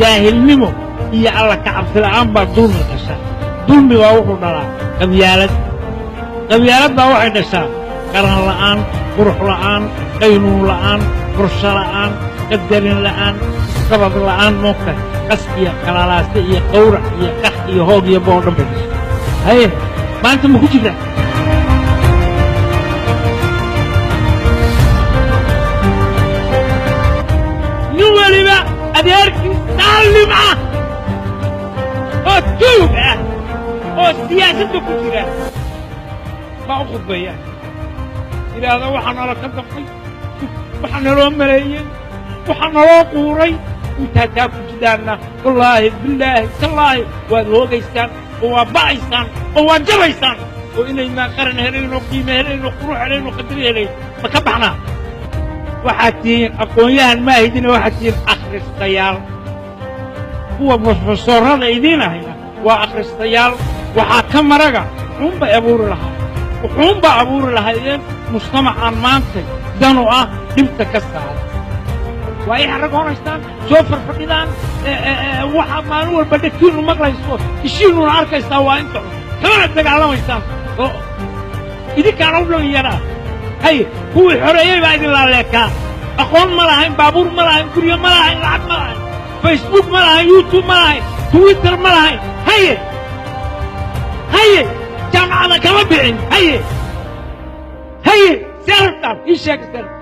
Jaahilnimo iyo Alla ka cabsi la'aan baa dulmi dhasha. Dulmi baa wuxuu dhalaa qabyaalad. Qabyaalad baa waxay dhashaa qaran la'aan, qurux la'aan, qaynuun la'aan, qorsho la'aan, qadarin la'aan, isqabad la'aan. Moogta qas iyo qalalaase iyo qawrac iyo qax iyo hoog iyo boo dhan bay dhashay. Haye, maanta ma ku jirtaa? Nin weliba adeerkii saalim ah oo tuug ah oo siyaasadda ku jira baa u khudbeeya, yidhaahda waxaa nala ka dafay, waxaa naloo maleeyey, waxaa naloo quuray. Intaa taa ku jidaanna, wallaahi, bilaahi, tallaahi, waad hoogaysaan oo waad ba'aysaan oo waad jabaysaan oo inaynaan qaran helayn oo qiime helayn oo qurux helayn oo qadari helayn. Ma ka baxnaa? Waxaad tihiin aqoon-yahan maahidina, waxaad tihiin akhristayaal. Kuwa brofesoorada idiin ahayna waa akhristayaal. Waxaa ka maraga wuxuunbay abuuri lahaa, wuxuunbaa abuuri lahaydeen mujtamacaan maantay danu ah dhibta ka saara. Waa i xaragoonaysaan, soo farfadhidaan. Waxaa maalin walba dhegtiinnu maqlayso, ishiinnuna arkaysaa, waa inta cun kamana dagaalamaysaan oo idinkaana u dhallinyaraa. Hay, kuwii xoreeyey baa idin laaleekaa. Aqoon ma lahayn, baabuur ma lahayn, guryo ma lahayn, lacag ma lahayn, Facebook ma lahayn, YouTube ma lahayn, Twitter ma lahayn. Haye, haye, jaamacada kama bixin. Haye, haye, see rabtaan? Ii sheega, see rabtaan?